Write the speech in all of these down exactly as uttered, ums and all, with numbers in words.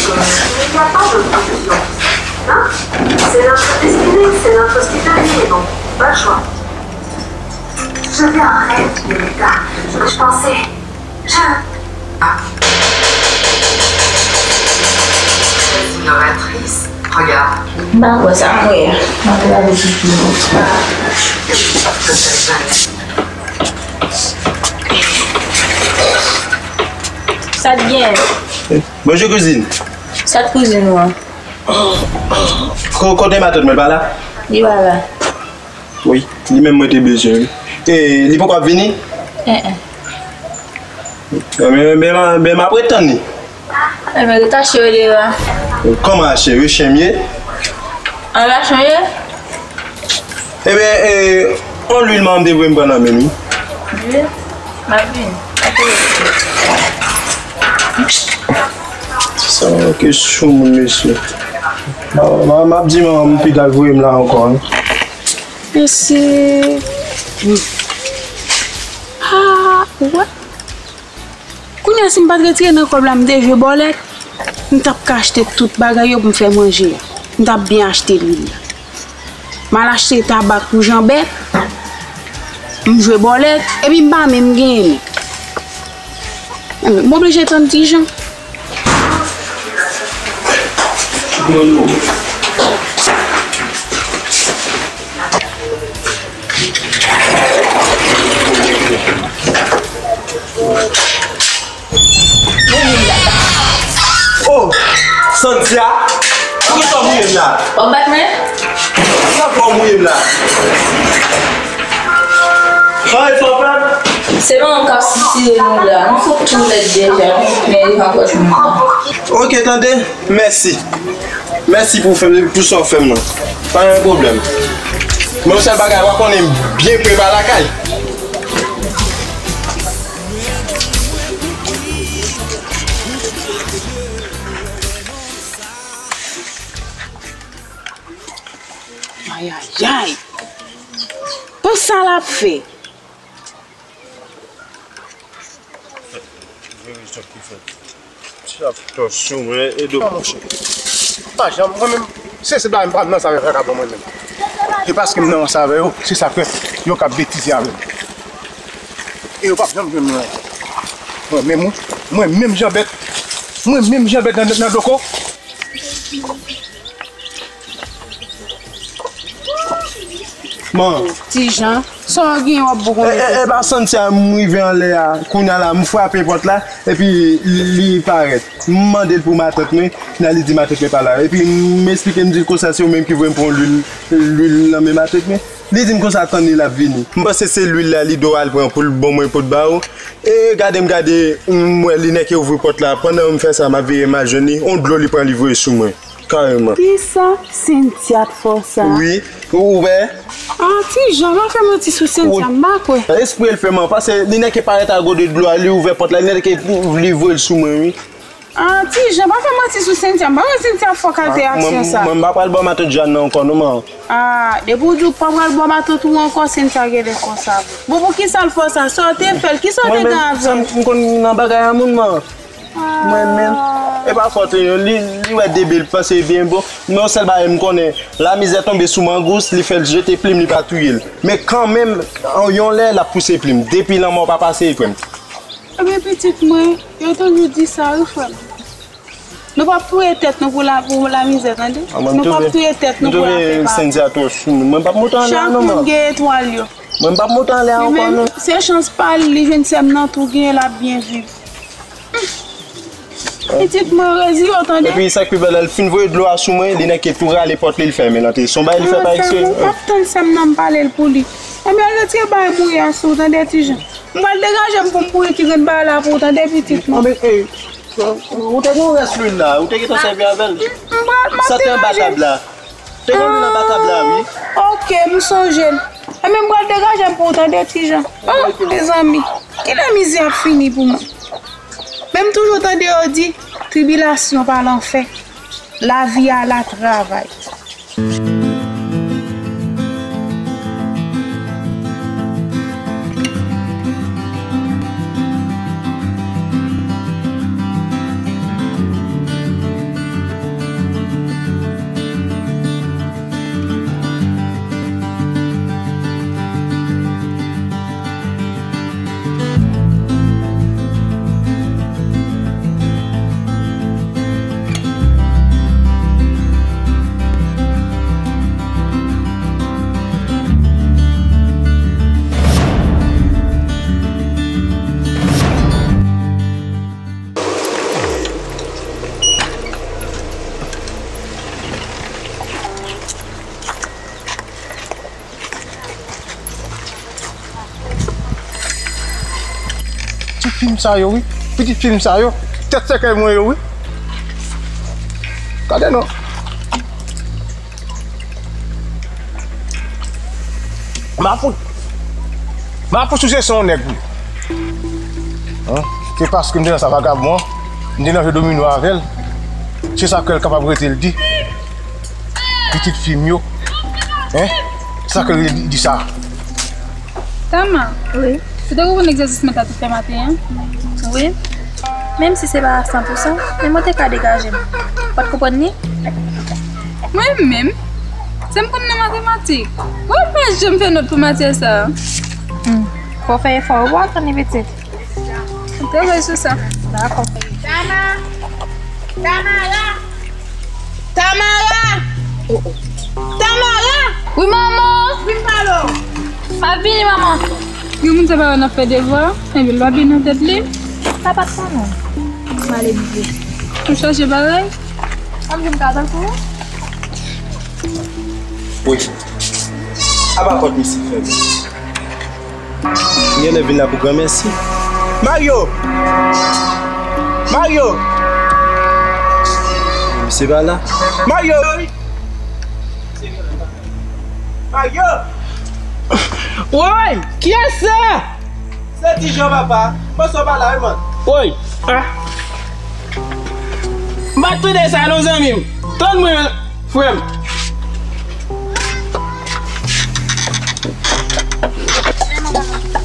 Il n'y a pas d'autre option. Hein? C'est notre destinée, c'est notre hospitalier, donc pas le choix. J'avais un rêve, Violetta. Je, je pensais. Je. Ah. Innovatrice. Regarde. M pa kwè sa m wè a. M ap gade pipi. Sa t gen? Bonjou, kouzin. Sa t kouzin ou an? Ko-, kote matant mwen pa la? Li pa la. Wi, li menm mwen te bezwen, wi. E, li poko ap vini? En, en. Men, men, men, men m ap ret tann li. Enben, rete achte yo deyò a. Kòman achte? Yo chen m ye? An, yo chen w ye? Ebyen, e, yon lwil m te voye m pran nan men m wi. Lwil? M ap vini. Sa manke sou moun, mesye. M, m, m ap di manman m piga l voye m la ankò, wi. Mesye. Ah, ou wè? Kounye a, si m pa t retire nan kòb la, m te jwe bòlèt, m t ap ka achte tout bagay yo pou m fè manje a. M t ap byen achte lwil la. M al achte tabak pou Janbèt, m jwe bòlèt, epi m pa menm genyen. M oblije tann Ti Jan. Oh! Santia! Poukisa w mouye m la? W ap bat mwen? Sa fè w mouye m la? Sa e sa w fè m? Se manman m k ap sitire nou la. Nou fout tou lèd deja. Men li pa pwòch moun nan. Oke, tande. Mèsi. Mèsi pou fè, pou sa w fè m nan. Pa gen pwoblèm. Men yon sèl bagay, w a konnen m byen prepa lakay. Ayayay! Pou sa l ap fè? Vire zòt ki fèt. Ti ap tò sou mwen, e do. Non, monchè. Pa janm, mwen menm, se, se bagay m pa nan sa avè vakabon mwen menm. E paske m nan sa avè yo, se sa k fè yo ka betize avè m. E yo p ap janm jwenn mwen. Mwen menm, wi. Mwen menm Janbèt. Mwen menm Janbèt nan, nan doko. Bon. Ti Jan, sa w gen w ap bougon. E, e, e pa Santia m rive anlè a, kounye a la, m frape pòt la, epi li parèt. M mande l pou matant mwen, kounye a li di matant mwen pa la. Epi m esplike, m di l konsa se ou menm ki voye m pran lwil, lwil nan men matant mwen. Li di m konsa tann li, l ap vini. M panse se lwil la li dwe al pran pou l ban mwen pou l ba ou. E gade m gade, m wè li nèk ouvri pòt la. Pandan m fè sa, m ap vire m al jwenn li. On dlo li pran li voye sou mwen. Kareman. Kisa? Cynthia t fè w sa? Wi. Ou wè? Ah, Ti Jan, pa fè manti sou Cynthia, m pa kwè. Espre l fè m, paske li nèk parèt ak gode dlo a, li ouvè pòt la, li nèk li voye l sou mwen, wi. Ah, Ti Jan, pa fè manti sou Cynthia, m pa wè Cynthia fò kalite aksyon sa. Mwen, mwen m pa pral ba w matant Jan nan ankò, non, man. Ah, depi w di w pa pral ba w matant ou ankò, Cynthia genlè konsa vre. Bon, poukisa l fè w sa? Sa w te fè l? Kisa w te gen avè l? Mwen menm, m konn nan bagay a moun, man. Mwen menm, e pa fòt li non, li, li wè debe, li panse byen bon. Men yon sèl bagay m konnen, lamizè tonbe sou mangous, li fè l jete plim, li pa touye l. Men kanmenm, yon lè, l ap pouse plim. Depi lanmò pa pase, frè m. Ebyen, pitit mwen, yo toujou di sa, wi, frè m. Nou p ap touye tèt nou pou la, pou lamizè, tande? Nou p ap touye tèt nou pou lape pa. Cynthia twò sou nou. Mwen p ap monte anlè a non, man. Chak moun gen etwal yo. Mwen m p ap monte anlè a ankò non. Se chans pa l, li jwenn sè m nan tou genyen, l ap byen viv. Pitit mwen, rezi yo, tande. Epi sa k pi bèl la, l fin voye dlo a sou mwen, li nèk tou rale pòt li, l fèmen l antre. Se yon bagay li fè pa eksprè. M ap tann sè m nan, m pale l pou li. Anben al retire bagay bouyi a sou ou, tande, Ti Jan. M pral degaje m pou m bouyi ti grenn bagay la pou ou, tande, pitit mwen. Anben, e, ou te gen rès lwil la, ou te gentan sèvi avè l. Sa te anba tab la. Te gen lwil anba tab la, wi. Oke, m sonje l. Enben, m pral degaje m pou ou, tande, Ti Jan. Oh, mezanmi, kilè mizè ap fini pou mwen? Men m toujou tande yo di, tribilasyon pa lanfè, lavi a la travay. Fim sa yo, wi. Pitit fim sa yo. Tèt sèkèy mwen yo, wi. Gade non. M a fout. M a fout sou se son nèg, wi. Hein? Se paske m te nan sa vagabon an, m te nan jwe domino avè l. Se sa k fè l kapab rete l di. Pitit fim yo. Hein? Sa k fè l di, di sa. Tama. Wi. Ou te konprann egzèsis mèt la te fè maten an? Wi. Menm si se pa a san pou san, men mwen te ka degaje m. Ou pa t konprann li? Mwen menm? Se m konn nan matematik. Mwen pa janm fè nòt pou matyè sa a. Hmm. Fò w fè efò wi pou w aprann li pitit. Ou travay sou sa. Dakò. Tama! Tamara! Tamara! Tamara! Wi, manman! Vin pale w! M ap vini, manman. Gen moun sa pa wè n ap fè devwa, epi l pa byen nan tèt li. Sa pa t sa, non. M ale byen. Ou chache bagay? An m di m ka tankou ou? Wi. Apa pòt misye fèmen. M genlè vin la pou granmèsi. Mario! Mario! Misye pa la. Mario! Mario! Woy! Kiyès sa? Se Ti Jan, papa. Mwen sou pa la, wi, man. Woy! Ah! M pa t tande sa non, zanmi m. Tann mwen, frè m.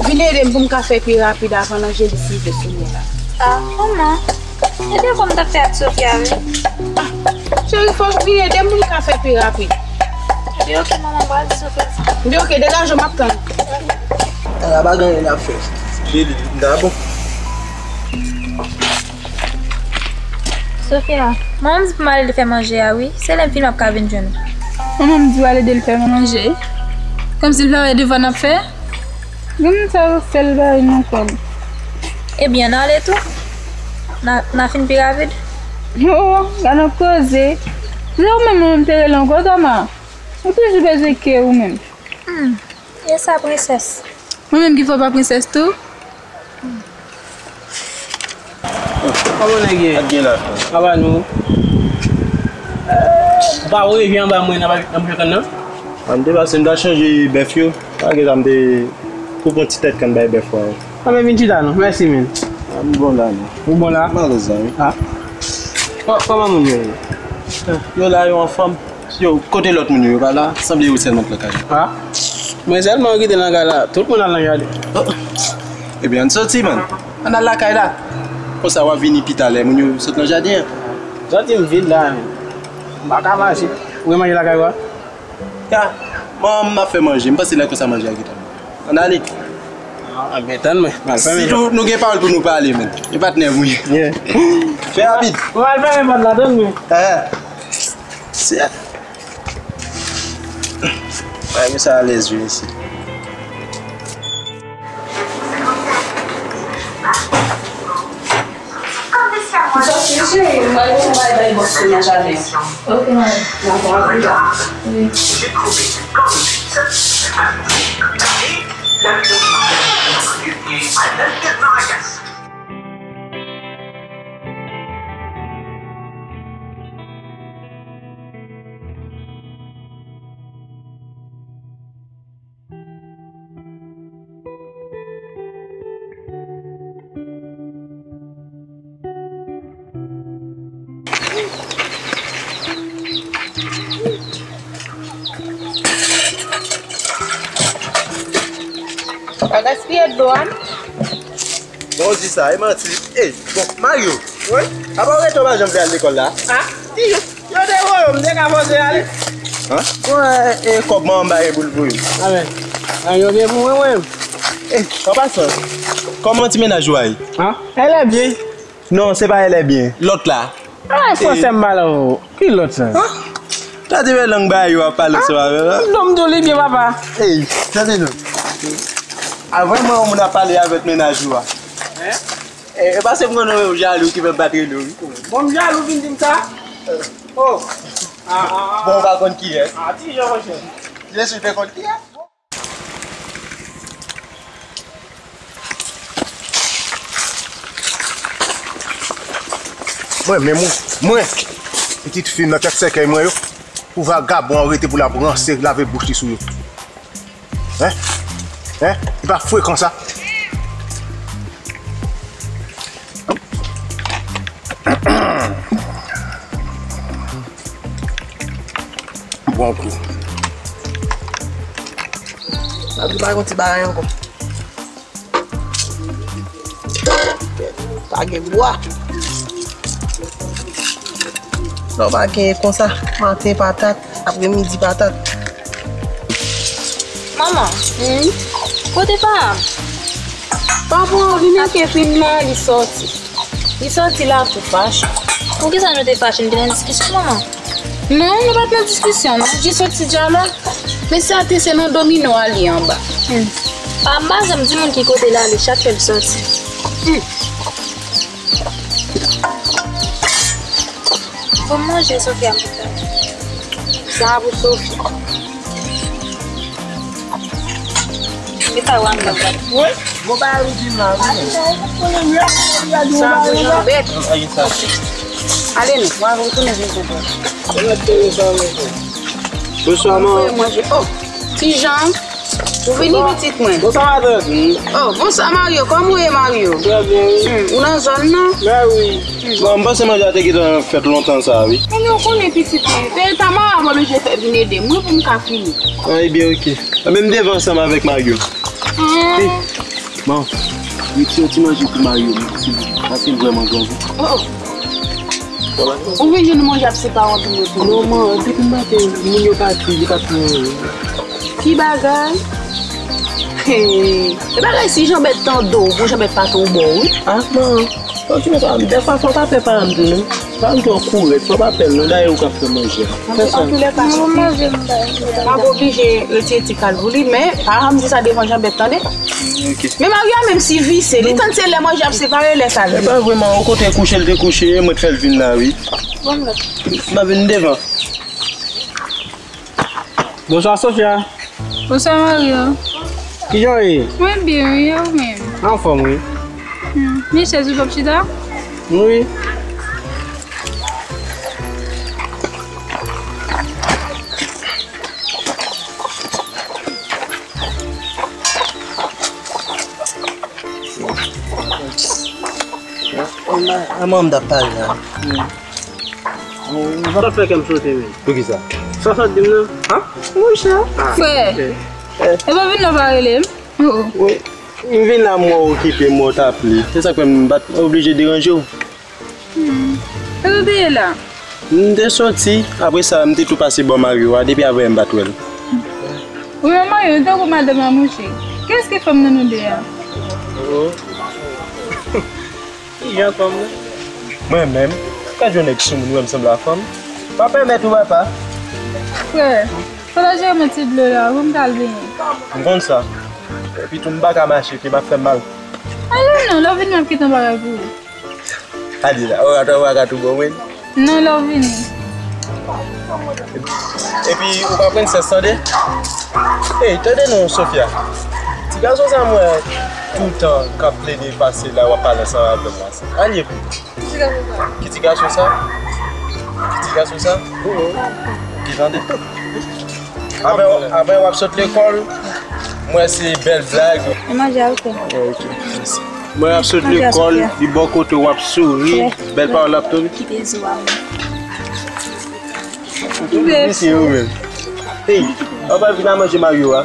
Vin ede m pou m ka fè pi rapid avan Angelis rive sou nou la. Ah, manman. Ede kòm m t ap fè ak Sofia, wi. Ah, cheri, fò w vin ede m pou m ka fè pi rapid. Epi oke, manman, m pral di Sofia sa. Epi oke, degaje w, m ap tann. Ala pa gen anyen n ap fè. Jeli, m ta bon. Sofia, manman m di pou m al ede l fè manje a, wi. Se lè m fin m ap ka vin jwenn ou. Manman m di w al ede l fè manje? Kòmsi l pa wè devwa n ap fè? Granmoun sa yo fè l bagay nan kò l. Ebyen, ann ale tou. N a, n a fin pi rapid. Oh, gad yon koze. Se ou menm mwen te rele ankò, Tama. Ou toujou bezwen ke ou menm. Hmm, e sa, prensès. Mwen menm ki fè w pa prensès tou? Kòman nèg ye? Ak gen la. Aba nou. Ou pa revyen anba mwen nan, nan bouch kann nan? An te pase m ta chanje bèf yo. Pa gen sa m te koupe yon ti tèt kann bay bèf la. Anben vin chita non. Mèsi men. A m bon la non. Ou bon la? M alèz la wi. Ah. Kò-, kòman moun yo ye? Yo la, yo anfòm. Yo, kote lòt moun yo, yo pa la? Sanble yo sèlman k lakay yo. Ah. Mwen sèlman ki te nan kay la. Tout moun al nan jaden. Oh. Ebyen, ann soti, man. Ann al lakay la. Konsa w a vini pi talè, moun yo sot nan jaden an. Soti m vid la, men. M pa ka mache. Ou gen manje lakay ou a? Ya, mwen, m ap fè manje. M panse lè konsa manje a gentan bon. Ann ale. Ah, ben, tann mwen. M al fèmen pòt la. Sitou nou gen pawòl pou nou pale, men. E patnè mwen ye. Yeah. Fè rapid. Mwen al fèmen pòt la, tann mwen. Eh. Se Ay, mesye alèz wi, mesye. M sòti wi, cheri, m pral fè yon bagay bay bòs mwen nan jaden. Ok, mari. Dakò, a plis ta. Wi. Pa gaspiye dlo a. Bon, w di sa, e manti. Ey, bon, Mario. Wi? Apa w rete w pa janm vle al lekòl la? Ah, ti jan. Yo te voye w, m te ka fòse ale. Hein? Bon, e, e kòb manman m bay pou l voye w. Amèn. An yo gen pou mwen, mwen. Eh, an pasan, kòman ti mennaj ou a ye? Hein? Elle est bien. Non, se pa elle est bien. Lòt la. Ay, fransè m pale avè w. Ki lòt sa? Hein? Gade wè lang bagay yo ap pale sou avè la. Non, m di w li byen, papa. Ey, tande non. Avè mwen, yon moun ap pale avèk mennaj ou a. Hein? E, e paske m konnen w jalou ki fè m pa t rele w, wi. Bon, m jalou vin di m sa? Oh. Ah, ah, ah. Bon, ou pa konn kiyès? Ah, ti jan, monchè. Jezi, ou te konn kiyès? Bon. Mwen menm, wi. Mwen, pitit fi m nan tèt sèkèy mwen yo, pou vagabon an rete pou l ap ranse, lave bouch li sou yo. Hein? Hein? Li pa frekan sa. Bon kou. Mwen pa gon ti bagay ankò. Pa gen bwa. Lè w pa gen konsa, maten patat, apremidi patat. Manman, kote pa m? Papa anvi mete fin nan, li sòti. Li sòti la tou fache. Poukisa nou te fache? Nou te nan diskisyon, manman? Non, nou pa t nan diskisyon, non. Li sòti dja la. Men sa te se nan domino a li anba. Hmm. Pa m pa janm di moun ki kote l ale, chak fè l sòti. Hmm. Bon, manje, Sofia, m pou fè. Sa a pou Sofi. Mete sa yo anndan. Wi. Bon, ba ou di m la, wi. Sa a pou Janbèt. Ale nou, mwen avè w tounen vin konprann. Bonswa, man. Manje. Oh, Ti Jan, ou vini, pitit mwen? Bonswa, madanm. Oh, bonswa, Mario. Kòman ou ye, Mario? Trè byen, wi. Hmm, ou nan zòn nan? Mè wi. Bon, m panse manje a te gentan fèt lontan sa, wi. Ebyen, ou konnen pitit mwen. Se ta mama m oblije fè vin ede m, wi, pou m ka fini. Ah, ebyen, oke. Ebyen, m devan ansanm avèk Mario. Ah. Hey, man, retire yon ti manje pou Mario, wi, silvouplè. Paske l vrèman grangou. Oh, oh. Ou vin jwenn manje ap separe anpil moun. Non, man, depi maten, moun yo pati, li pa t gen anyen. Ki bagay? Hey, e bagay si Janbèt tande w, pou Janbèt pa t on bò, wi. Ah, man. Kontinye sa, dèfwa fò w pa pè paran m tou, non. Paran m tou an kourèt, fò w pa pè l, non. Dayè, ou k ap fè manje a. Fè sa. Antoulèka, m ap oblije retire ti kal pou li, men paran m di sa devan Janbèt, tande? Ok. Men Mario a menm si visye, li tann se lè manje ap separe, lè sa l vin. E pa vre, man, o kote kouche l te kouche, e mwen t fè l vin la, wi. Bon, mèt. M ap vin devan. Bonswa, Sofia. Bonswa, Mario. Kijan w ye? Mwen byen, wi, e ou menm? Anfòm, wi. Hmm. Men chèz ou p ap chita? Wi. A manman m t ap pale la. Hmm. Sa fè kè m sote, men. Poukisa? Sa w sot di m nan? Han? Monchè. Frè, e pa vin la w pa rele m? Oh, oh. Wi. M vin la, m wè w okipe, m wè w t ap li. Se sa k fè m pa t oblije deranje w. Hmm. Kote w te ye la? M te soti, apre sa, m te tou pase bò Mario a, depi avè m pa t wè l. Wi, men Mario, nou tankou madanm ak mouche. Kiyès ki fanm nan nou de a? Oh. Ki jan fanm nan? Mwen menm, ka jwenn nèg soumoun wè m sanble a fanm. Pa pèmèt ou, papa. Frè, fò w ta jere mwen ti dlo la, pou m t al benyen. M konn sa. Epi tou m pa ka mache, pye m ap fè m mal. Ale non, lè w vini m ap kite yon bagay pou ou. Ale la, oratorya pa ka tou bon, wi. Non, lè w vini. Epi, ou pa prensès, tande? Ey, tande non, Sofia. Ti gason sa m wè toutan k ap plede pase la, w ap pale ansanm avè m la. Sa l ye pou ou? Ki ti gason sa? Ki ti gason sa? Ki ti gason sa? Ou, ou. Ki tande? Apre, apre w ap sot lekòl, m wè se bèl blag. E manje a, ok. Ok, mèsi. M wè w ap sot lekòl, li bò kote w ap souri, bèl pawòl l ap tonbe. Kite zo a. Mèsi, ou menm. Hey, w ap al vin a manje Mario a.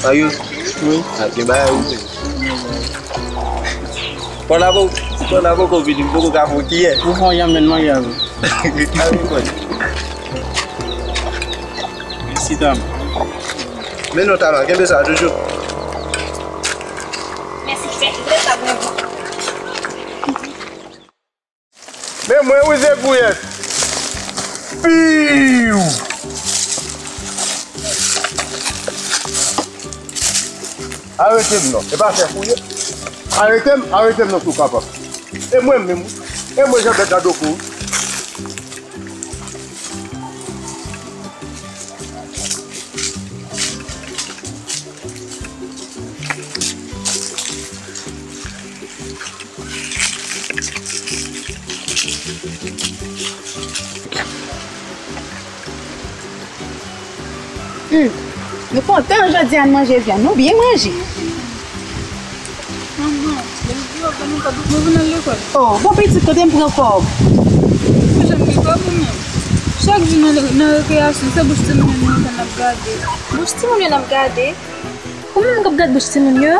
Mario? Wi. A, gen bagay, wi. Pòl la poko, pòl la poko vini, m poko ka fè w kiyè. Ou fè yon janm jwenn manje avè. Mèsi, Tama. Men non, Tama, kenbe sa toujou. Mèsi, mèsi, mèsi, sa mwen. Men mwen, wi, se kouyèt. Piw! Arete m non. E pa fè fouye. Arete m, arete m non si w kapab. E mwen menm, wi. E mwen Janbèt Dadoko, wi. Nou kontan jodi a, n manje vyann, nou byen manje. Manman, depi w ap ban nou kòb, nou vin al lekòl. Oh, bon pitit, kote m pran kòb? Ou janm gen kòb ou menm? Chak jou nan, nan rekreyasyon, se bouch timoun yo nou konn ap gade. Bouch timoun yo n ap gade? Ou menm k ap gad bouch timoun yo?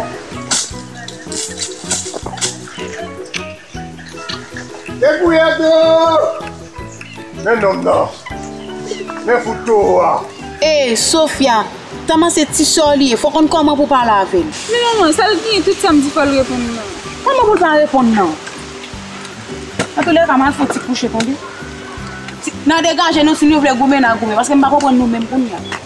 Debouyade! Men nonm nan. Men fout towo a. Ey, Sofia, Tama se ti sè w li ye, fò w konn kòman pou w pale avè l. Men manman, sa l genyen tout sa m di fò l reponn nan. Kòman pou l pa reponn nan? Antoulèka, m al fè yon ti kouche, tande? Ti, n a degaje nou, si nou vle goumen, n a goumen, paske m pa konprann nou menm kounye a.